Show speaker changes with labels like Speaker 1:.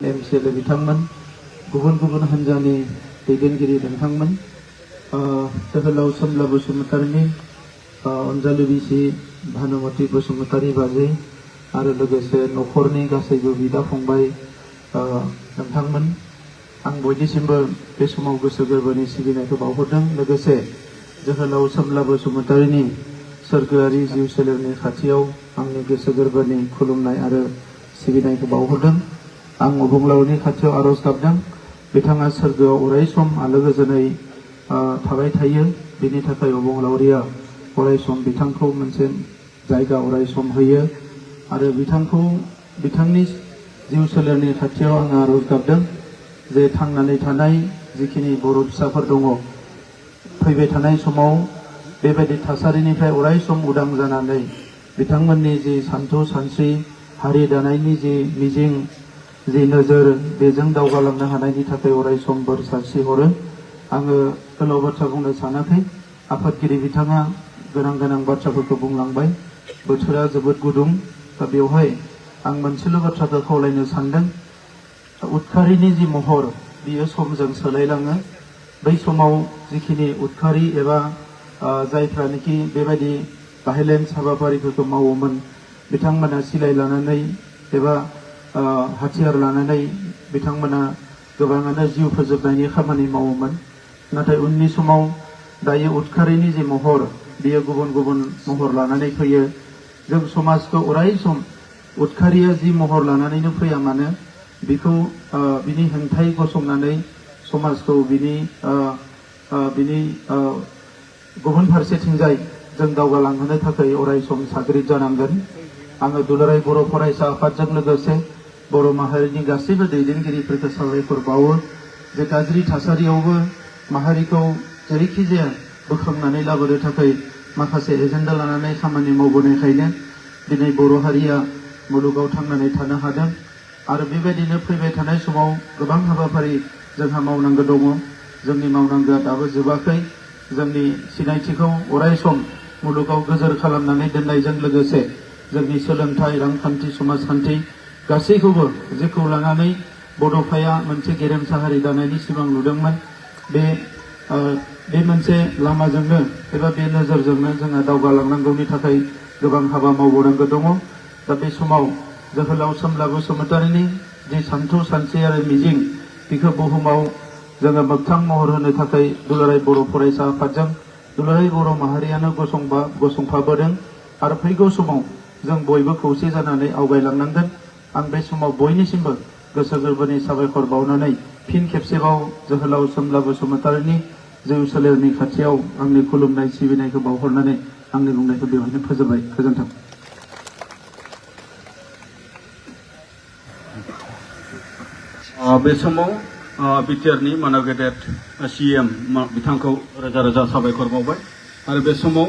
Speaker 1: MCL बिथांमोन गुबुन गुबुन हान्जानि दैदेनगिरि नोंथांमोन जोहोलाव सोमला बसुमतारीनि अनजालु बिसि भानुमति बसुमतारी बाजै आरो लोगोसे नखरनि गासैबो बिदा फंबाय नोंथांमोन आं बयनिसिमबो बे समाव गोसो गोरबोनि सिबिनायखौ बावहरदों। लोगोसे जोहोलाव सोमला बसुमतारीनि सोरगोआरि जिउ सोलेरनि खाथियाव आंनि गोसो गोरबोनि खुलुमनाय आरो सिबिनायखौ बावहरदों। आं अबंलावरिनि खाथियाव आरज गाबदों बिथाङा सोरगोआव अराय सम आलो गोजोनै थाबाय थायो, बेनि थाखाय अबंलावरिया अराय सम बिथांखौ मोनसे जायगा अराय सम होयो आरो बिथांनि जिउ सोलेरनि खाथियाव आं आरज गाबदों जे थांनानै थानाय जिखिनि बर' फिसाफोर दङ फैबाय थानाय समाव बेबायदि थासारिनिफ्राय अराय सम उदां जानानै बिथांमोननि जि सानथौ सानस्रि हारि दानायनि जि मिजिं जि नोजोर बेजों दावगालांनो हानायनि थाखाय अराय सम बोर सारस्रि हरो। आङो गोलाव बाथ्रा बुंनो सानाखै, आफादगिरि बिथाङा गोनां गोनां बाथ्राफोरखौ बुंलांबाय। बोथोरा जोबोद गुदुं, दा बेवहाय आं मोनसेल' बाथ्राखौ खावलायनो सानदों। उदखारिनि जि महर बियो समजों सोलायलाङो। बै समाव जिखिनि उदखारि एबा जायफ्रानोखि बेबायदि भायलेन्स हाबाफारिफोरखौ मावोमोन बिथांमोना सिलाय लानानै एबा हाथियार लानानै बिथांमोना गोबाङानो जिउ फोजोबनायनि खामानि मावोमोन। नाथाय उननि समाव दायो उदखारिनि जि महर बियो गुबुन गुबुन महर लानानै फैयो। जों समाजखौ अराय सम उदखारिया जि महर लानानैनो फैया मानो बिखौ बिनि हेंथायै गसंनानै समाजखौ बिनि गुबुन फारसेथिंजाय जों दावगालांहोनो थाखाय अराय सम साग्रिद जानांगोन। आङो दुलाराय बर' फरायसा आफादजों लोगोसे बर' माहारिनि गासैबो दैदेनगिरिफोरखौ साबायखर बावो जे गाज्रि थासारियावबो माहारिखौ जेरैखि जाया बोखांनानै लाबोनो थाखाय माखासे एजेन्डा लानानै खामानि मावबोनायखायनो दिनै बर' हारिया मुलुगाव थांनानै थानो हादों। आरो बेबायदिनो फैबाय थानाय समाव गोबां हाबाफारि जोंहा मावनांगौ दङ। जोंनि मावनांगौआ दाबो जोबाखै। जोंनि सिनायथिखौ अराय सम मुलुगाव गोजोर खालामनानै दोननायजों लोगोसे जोंनि सोलोंथाइ, रांखान्थि, समाजखान्थि गासैखौबो जेखौ लानानै बड'फाया मोनसे गेरेमसा हारि दानायनि सिमां नुदोंमोन, बे मोनसे लामाजोंनो एबा बे नोजोरजोंनो जोङो दावगालांनांगौनि थाखाय गोबां हाबा मावबावनांगौ दङ। दा बे समाव जोहोलाव सोमला बसुमतारीनि जि सानथौ सानस्रि आरो मिजिं बेखौ बुहुमाव जोङो मोगथां महर होनो थाखाय दुलाराय बर' फरायसा आफादजों दुलाराय बर' माहारियानो गसंफाबोदों आरो फैगौ समाव जों बयबो खौसे जानानै आवगायलांनांगोन। आं बे समाव बयनिसिमबो गोसो गोरबोनि साबायखर बावनानै फिन खेबसेबाव जोहोलाव सोमला बसुमतारीनि जिउ सोलेरनि खाथियाव आंनि खुलुमनाय सिबिनायखौ बावहरनानै आंनि बुंनायखौ बेवहायनो फोजोबबाय। गोजोन्थों।
Speaker 2: बे समाव बिटिआरनि मानव गेदेर CM बिथांखौ रोजा रोजा साबायखर बावबाय आरो बे समाव